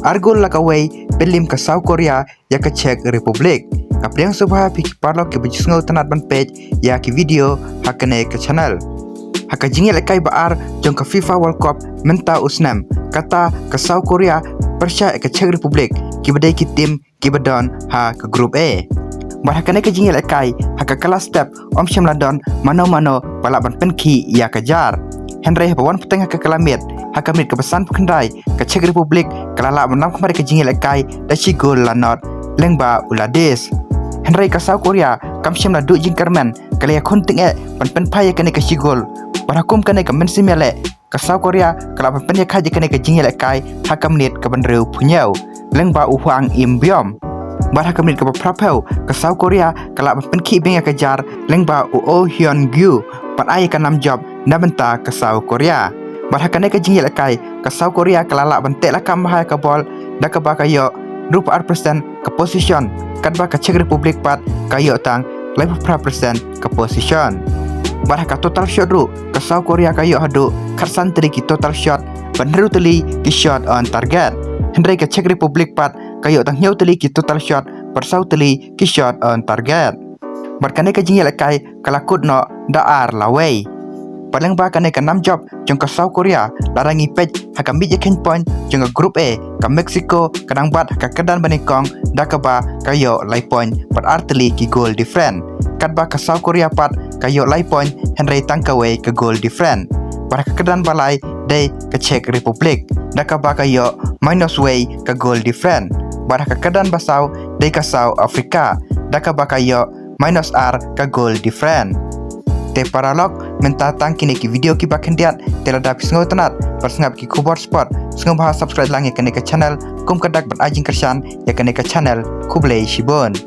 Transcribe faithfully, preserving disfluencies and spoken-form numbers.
Ar gol la kawei, pynliem ka South Korea ïa ka Czech Republic. Nga pdiang sngewbha ïa phi ki paralok kiba ju sngewtynnat ban peit ïa ki video ha kane ka channel. Ha ka jingïalehkai ba ar jong ka FIFA World Cup mynta u snem, kata ka South Korea pyrshah ïa ka Czech Republic, kiba dei ki team kiba don ha ka Group A. Bad ha kane ka jingïalehkai, ha ka kylla step, ym shym la don mano mano ba lah ban pynkhih ïa ka jar. Hynrei haba wan pateng ha ka kylla miet, ha ka minit kaba sanphew khyndai, ka Czech Republic ka la lah ban lam khmat ïa ka jingïalehkai da shi gol la nod lyngba u Ladis. Hynrei ka South Korea kam shym la duh jingkyrmen, ka la ïakhun tyngeh ban pynphai ïa kane ka shi gol. Bad ha kum kane ka mynsiem ïaleh, ka South Korea ka la ban pynïakha ïa kane ka jingïalehkai ha ka minit kaba hynriewphew hynñiew lyngba u Hwang Im Biom. Bad ha ka minit kaba phraphew, ka South Korea ka la ban pynkhih biang ïa ka jar lyngba u Oh Hyun Gyu ban ai ïa ka nam jop na bynta ka South Korea. Bad ha kane ka jingïalehkai, ka South Korea ka la lah ban teh lakam bha ïa ka bol, da kaba ka ïoh hynriewphew ar percent ka possession, katba ka Czech Republic pat ka ïoh tang laiphew phra percent ka possession. Bad ha ka total shot ruh, ka South Korea ka ïoh haduh khatsan tylli ki total shot bad hynriew tylli ki shot on target. Hynrei ka Czech Republic pat ka ïoh tang hynñiew tylli ki total shot bad saw tylli ki shot on target. Bad kane ka jingïalehkai ka la kut noh da ar lawei. Bad lyngba kane ka nam jop jong ka South Korea, lada ngi peit ha ka miej ïakheiñ point jong ka Group A, ka Mexico ka dang bat ha ka kyrdan banyngkong, da kaba ka ïoh lai point bad ar tylli ki goal different. Katba ka South Korea pat ka ïoh lai point, hynrei tang kawei ka goal different. Bad ha ka kyrdan ba lai dei ka Czech Republic, da kaba ka ïoh minus wei ka goal different. Bad ha ka kyrdan ba saw dei ka South Africa, da kaba ka ïoh minus ar ka goal different. Te paralok, mynta tang kine ki video kiba khyndiat. Te lada phi sngewtynnat ban sngap ki khubor sport, sngewbha subscribe lang ïa kane ka channel, kum ka dak ban ai jingkyrshan ïa kane ka channel. Khublei shibun.